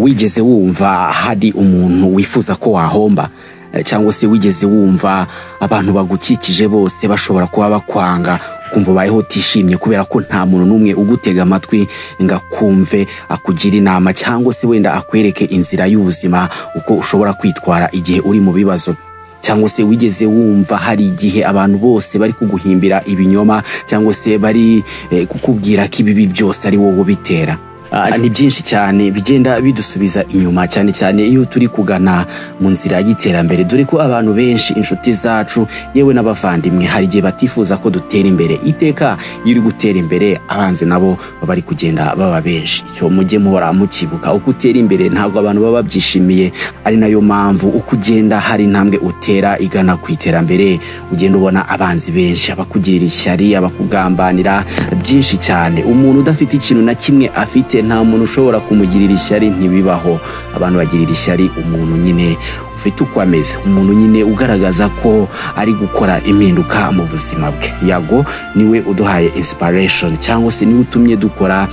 Wigeze wumva hari umuntu wifuza ko wahomba, cyangwa se wigeze wumva abantu bagukikije bose bashobora kuba bakwanga, ukumva ubayeho utishimye kubera ko nta muntu n'umwe ugutega amatwi ngo akumve, akugira inama, cyangwa se wenda akwereke inzira y'ubuzima, uko ushobora kwitwara igihe uri mu bibazo? Cyangwa se wigeze wumva hari igihe abantu bose bari kuguhimbira ibinyoma, cyangwa se bari kukubwira ko ibibi byose ari wowe ubitera? Ni byinshi cyane bigenda bidusubiza inyuma, cyane cyane iyo turi kugana mu nzira y'iterambere, dore ko abantu benshi, inshuti zacu, yewe n'abavandimwe, hari igihe batifuza ko dutera imbere. Iteka iyo uri gutera imbere, abanzi nabo baba bari kugenda baba benshi. Icyo mujye muhora mukibuka: uko utera imbere ntabwo abantu baba babyishimiye. Ari nayo mpamvu uko ugenda hari intambwe utera igana ku iterambere, ugenda ubona abanzi benshi, abakugirira ishyari, abakugambanira, byinshi cyane. Umuntu udafite ikintu na kimwe afite, nta muntu ushobora kumugirira ishyari, ntibibaho. Abantu bagirira ishyari umuntu nyine ufite uko ameze, umuntu nyine ugaragaza ko ari gukora impinduka mu buzima bwe. Yago niwe uduhaye inspiration, cyangwa se niwe utumye dukora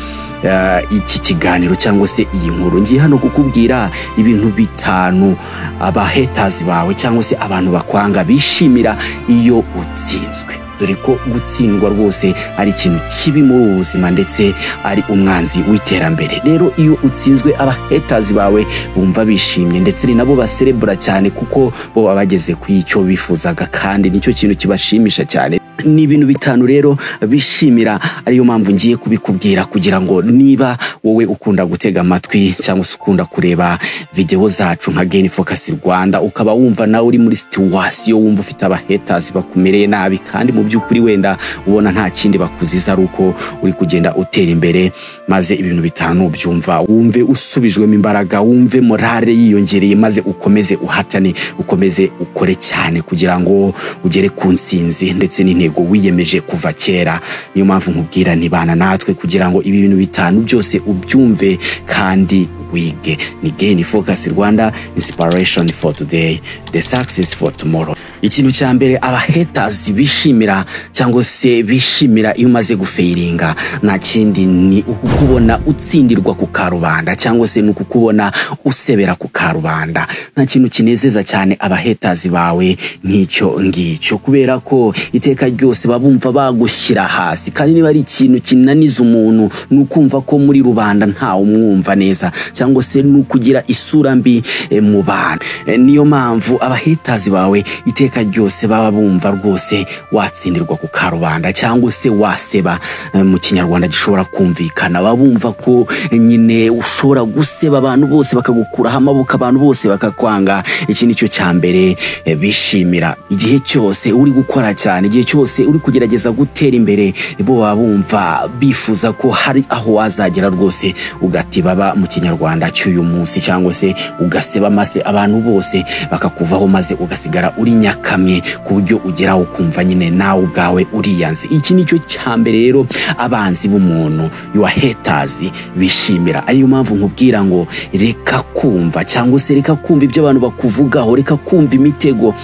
iki kiganiro cyangwa se iyi nkuru. Ngiye hano kukubwira ibintu bitanu abahaters bawe cyangwa se abantu bakwanga bishimira iyo utsinzwe, dore ko gutsindwa rwose ari ikintu kibi muri ubu buzima, ndetse ari umwanzi w'iterambere. Rero iyo utsinzwe, abahaters bawe bumva bishimye, ndetse ni nabo baserebura cyane, kuko bo baba bageze ku icyo bifuzaga, kandi nicyo kintu kibashimisha cyane. Ni ibintu bitanu rero bishimira, ariyo mpamvu ngiye kubikubwira, kugira ngo niba wowe ukunda gutega amatwi cyangwa se ukunda kureba videwo zacu nka Gain Focus Rwanda, ukaba wumva nawe uri muri situation wumva ufite abahaters bakumereye nabi, kandi mu by'ukuri wenda ubona nta kindi bakuziza ari uko uri kugenda utera imbere, maze ibintu bitanu byumva, wumve usubijwemo imbaraga, wumve morale yiyongereye, maze ukomeze uhatane, ukomeze ukore cyane kugira ngo ugere ku ntsinzi ndetse n'intego wiyemeje kuva kera. Niyo mpamvu nkubwira ntibana natwe kugira ngo ibi bintu bitanu byose ubyumve kandi wige. Ni Gain Focus Rwanda, inspiration for today, the success for tomorrow. Ikintu cya mbere abahaters bishimira, cyangwa se bishimira iyo umaze gufailinga, nta kindi, ni ukukubona utsindirwa ku karubanda, cyangwa se ni ukukubona usebera ku karubanda. Nta kintu kinezeza cyane abahaters bawe nk'icyo ngicyo, kubera ko iteka ryose baba bumva bagushyira hasi. Kandi niba ari ikintu kinaniza umuntu, ni ukumva ko muri rubanda ntawe umwumva neza, cyangwa se ni ukugira isura mbi mu bantu. Niyo mpamvu abahaters bawe iteka ryose baba bumva rwose watsindirwa ku karubanda, cyangwa se waseba, mu Kinyarwanda gishobora kumvikana. Baba bumva ko nyine ushobora guseba, abantu bose bakagukuraho amaboko, abantu bose bakakwanga. Iki ni cyo cya mbere bishimira. Igihe cyose uri gukora cyane, igihe cyose uri kugerageza gutera imbere, bo baba bumva bifuza ko hari aho wazagera rwose ugati baba mu Kinyarwanda cy'uyu munsi, cyangwa se ugaseba, maze abantu bose bakakuvaho, maze ugasigara uri nyakamwe, ku buryo ugeraho ukumva nyine nawe ubwawe uriyanze. Iki ni cyo cya mbere rero abanzi b'umuntu, your haters, bishimira. Ariyo mpamvu nkubwira ngo reka kumva, cyangwa se reka kumva ibyo abantu bakuvugaho, reka kumva imitego,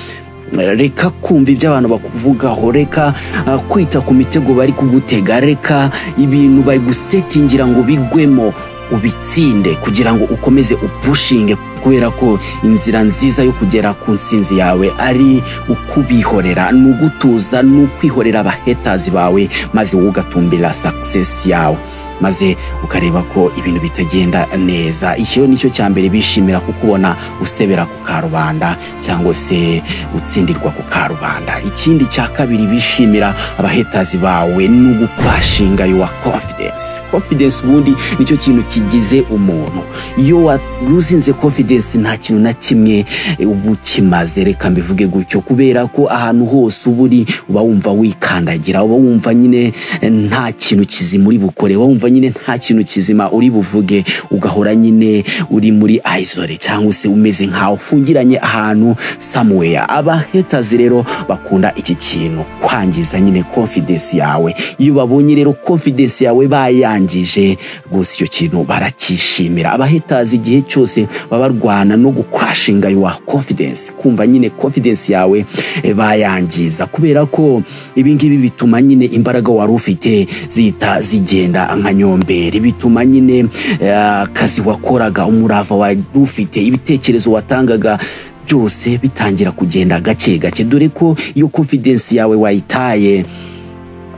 reka kumva ibyo abantu bakuvugaho, reka kwita ku mitego bari kugutega, reka ibintu bari gusetingira ngo bigwemo ubitsinde, kugira ngo ukomeze upushinge, kubera ko inzira nziza yo kugera ku ntsinzi yawe ari ukubihorera, ni ugutuza, ni ukwihorera abahaters bawe, maze wowe ugatumbira success yawe, maze ukareba ko ibintu bitagenda neza. Icyo nicyo cya mbere bishimira, kukubona usebera ku karubanda, cyangwa se utsindirwa ku karubanda. Ikindi cya kabiri bishimira abahaters bawe ni ugucrashinga your confidence. Confidence ubundi nicyo kintu kigize umuntu. Iyo waruzinze confidence, nta kintu na kimwe uba ukimaze, reka mbivuge gutyo, kubera ko ahantu hose uba uri uba wumva wikandagira, uba wumva nyine nta kintu kizima uri bukore, uba wumva nyine nta kintu kizima uri buvuge, ugahora nyine uri muri isolé, cyangwa se umeze nkaho ufungiranye ahantu somewhere. Abahaters rero bakunda iki kintu, kwangiza nyine confidence yawe. Iyo babonye rero confidence yawe bayangije, rwose icyo kintu barakishimira. Abahaters igihe cyose baba barwana no gucrashinga your confidence, kumva nyine confidence yawe bayangiza, kubera ko ibi ngibi bituma nyine imbaraga wari ufite zihita zigenda nka nyomberi, bituma nyine akazi wakoraga, umurava wari ufite, ibitekerezo watangaga byose bitangira kugenda gake gake, dore ko iyo confidence yawe wayitaye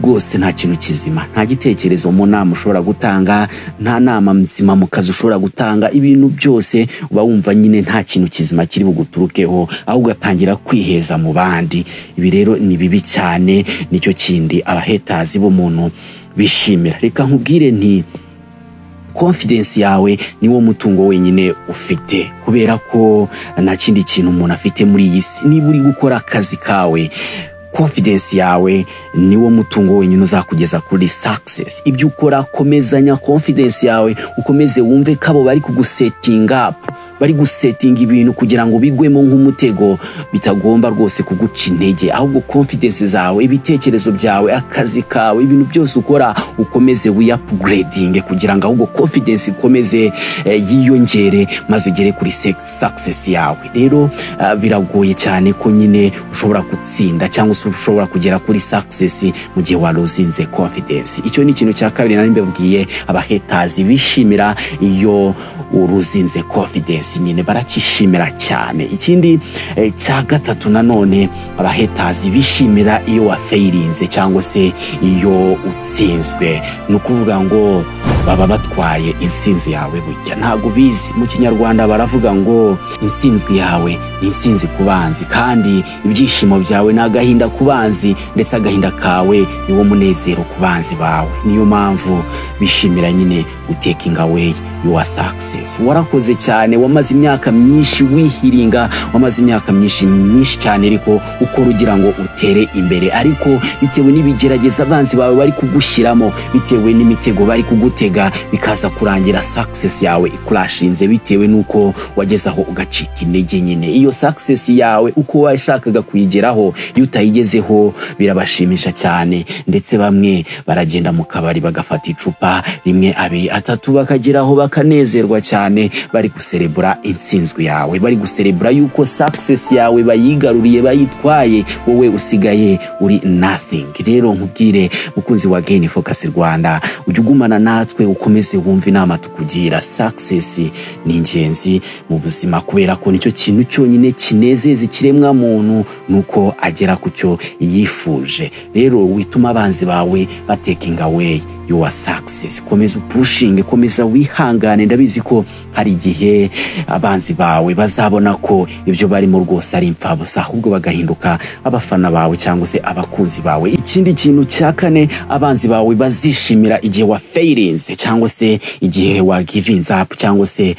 rwose nta kintu kizima, nta gitekerezo mu nama ushobora gutanga, nta nama nzima mu kazi ushobora gutanga. Ibintu byose uba wumva nyine nta kintu kizima kiri buguturukeho, aho ugatangira kwiheza mu bandi. Ibi rero ni bibi cyane, nicyo kindi abahaters b'umuntu bishimira. Reka nkubwire nti confidence yawe niwo mutungo wenyine ufite, kubera ko nta kindi kintu umuntu afite muri iyi si. Niba uri gukora akazi kawe, confidence yawe niwo mutungo wenyine uzakugeza kuri success. Ibyo ukora, komezanya confidence yawe, ukomeze wumve ko abo bari kugusettinga up, bari gusettinga ibintu kugira ngo bigwemo nk'umutego, bitagomba rwose kuguca intege. Ahubwo confidence zawe, ibitekerezo byawe, akazi kawe, ibintu byose ukora, ukomeze wiupgrading kugira ngo ahubwo confidence ikomeze yiyongere, maze ugere kuri success yawe. Rero biragoye cyane ko nyine ushobora gutsinda cyangwa se ushobora kugera kuri success mu gihe walosinze confidence. Icyo ni ikintu cya kabiri nari mbabwiye abahaters bishimira iyo ulosinze confidence, nyine barakishimira cyane. Ikindi cya gatatu nanone abahaters bishimira iyo wafailinze cyangwa se iyo utsinzwe, ni ukuvuga ngo baba batwaye intsinzi yawe. Burya ntabwo ubizi, mu Kinyarwanda baravuga ngo intsinzwi yawe ni intsinzi ku banzi, kandi ibyishimo byawe ni agahinda ku banzi, ndetse agahinda kawe ni wo munezero ku banzi bawe. Niyo mpamvu bishimira nyine gutakinga away your success. Warakoze cyane, wamaze imyaka myinshi wihiringa, wamaze imyaka myinshi myinshi cyane ariko ukora ugira ngo utere imbere, ariko bitewe n'ibigerageza abanzi bawe bari kugushyiramo, bitewe n'imitego bari kugutega, bikaza kurangira success yawe icrashinze, bitewe n'uko wageze aho ugacika intege. Nyine iyo success yawe uko washakaga kuyigeraho, iyo utayigezeho birabashimisha cyane, ndetse bamwe baragenda mu kabari bagafata icupa rimwe, abiri, atatu, bakageraho bakanezerwa cyane, bari guserebura intsinzwi yawe, bari guserebura yuko success yawe bayigaruriye, bayitwaye, wowe usigaye uri nothing. Rero nkubwire, mukunzi wa Gain Focus Rwanda, ujye ugumana natwe, ukomeze wumve inama tukugira. Success ni ingenzi mu buzima, kubera ko nicyo kintu cyonyine kinezeza ikiremwa muntu, nuko agera ku cyo yifuje. Rero wituma abanzi bawe batakinga away your success. Komeza upushinge, komeza wihangane. Ndabizi ko hari igihe abanzi bawe bazabona ko ibyo barimo rwose ari imfabusa, ahubwo bagahinduka abafana bawe cyangwa se abakunzi bawe. Ikindi kintu cya kane abanzi bawe bazishimira igihe wa failinze cyangwa se igihe wa giving up cyangwa se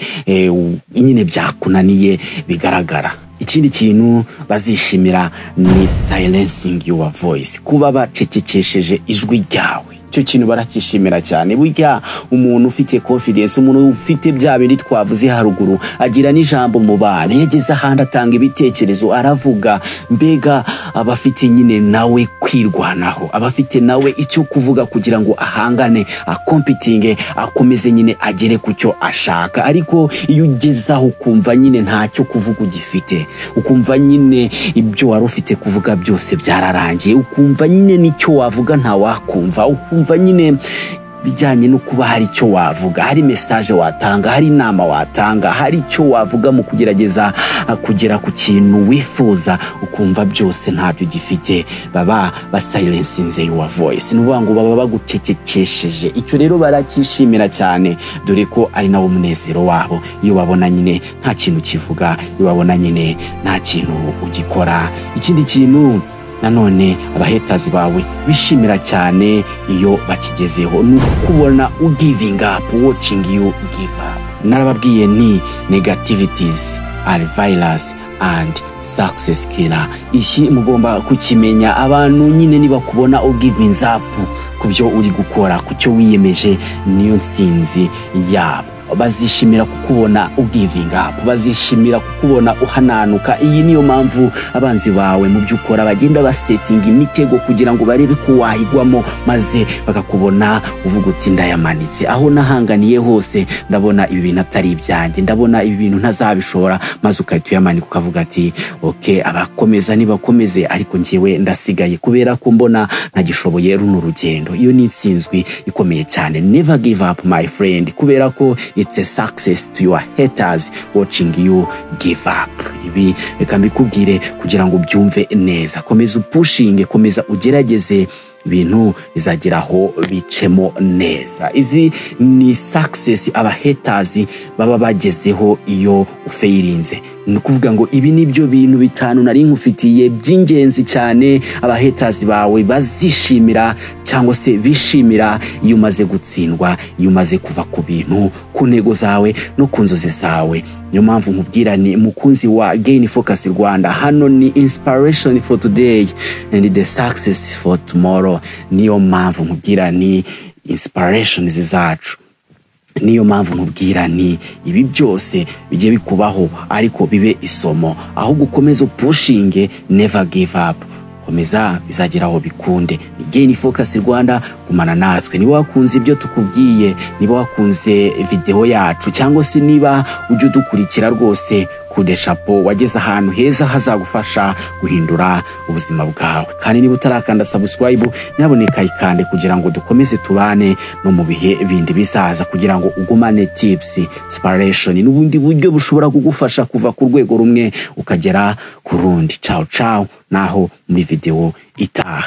nyine byakunaniye bigaragara, ikindi kintu bazishimira ni silencing your voice, kuba bacecekesheje ijwi ryawe. Icyo kintu barakishimira cyane. Burya umuntu ufite confidence, umuntu ufite bya bindi twavuze haruguru, agira n'ijambo mu bantu. Iyo ageze ahandi atanga ibitekerezo, aravuga. Mbega aba afite nyine nawe kwirwanaho, aba afite nawe icyo kuvuga kugira ngo ahangane, acompetinge, akomeze nyine agere ku cyo ashaka. Ariko iyo ugeze aho ukumva nyine ntacyo kuvuga ugifite, ukumva nyine ibyo wari ufite kuvuga byose byararangiye, ukumva nyine n'icyo wavuga ntawakumva, ukumva nyine bijyanye no kuba hari icyo wavuga, hari message watanga, hari inama watanga, hari icyo wavuga mu kugerageza kugera ku kintu wifuza, ukumva byose ntabyo ugifite, baba basilencinze your voice, ni ukuvuga ngo baba bagucecekesheje. Icyo rero barakishimira cyane, dore ko ari nawo munezero wabo iyo babona nyine nta kintu kivuga, iyo babona nyine nta kintu ugikora. Ikindi kintu nanone abahaters bawe bishimira cyane iyo bakigezeho ni ukubona ugiving up, watching you give up. Narababwiye ni negativities are virus and success killer. Iki mugomba kukimenya. Abantu nyine nibakubona ugiving up ku byo uri gukora, ku cyo wiyemeje, niyo ntsinzi yabo. Bazishimira kukubona ugivinga up, bazishimira kukubona uhananuka. Iyi niyo mpamvu abanzi bawe mu byo ukora bagenda basetinga imitego kugira ngo barebe ko wayigwamo, maze bakakubona uvuga uti: "Ndayamanitse, aho nahanganiye hose ndabona ibi bintu atari ibyanjye, ndabona ibi bintu ntazabishobora," maze ugahita uyamanika ukavuga ati: "Okay, abakomeza nibakomeze, ariko njyewe ndasigaye kubera ko mbona ntagishoboye runo rugendo." Iyo ni intsinzwi ikomeye cyane. Never give up, my friend, kubera ko it's a success to your haters watching you give up. Ibi reka mbikubwire kugira ngo ubyumve neza. Komeza upushinge, komeza ugerageze, ibintu bizagera aho bicemo neza. Izi ni success aba haters baba bagezeho iyo ufailinze. Ni ukuvuga ngo ibi ni byo bintu bitanu nari nkufitiye by'ingenzi cyane aba haters bawe bazishimira cyangwa se bishimira iyo umaze gutsindwa, iyo umaze kuva ku bintu, ku ntego zawe no ku nzozi zawe. Niyo mpamvu nkubwira ni mukunzi wa Gain Focus Rwanda, hano ni inspiration for today and the success for tomorrow. Niyo mpamvu nkubwira ni inspirations zacu. Niyo mpamvu nkubwira ni ibi byose bigiye bikubaho, ariko bibe isomo, ahubwo ukomeze upushinge, never give up, komeza, bizagera aho bikunde. Ni Gain Focus Rwanda, gumana natwe. Niba wakunze ibyo tukubwiye, niba wakunze video yacu, cyangwa se niba ujya udukurikira rwose, kude chapeau, wageze ahantu heza hazagufasha guhindura ubuzima bwawe. Kandi niba utarakanda subscribe, nyaboneka ikande kugira ngo dukomeze tubane no mu bihe bindi bizaza, kugira ngo ugumane tips, inspiration n'ubundi buryo bushobora kugufasha kuva ku rwego rumwe ukagera ku rundi. Ciao ciao, naho muri video itaha.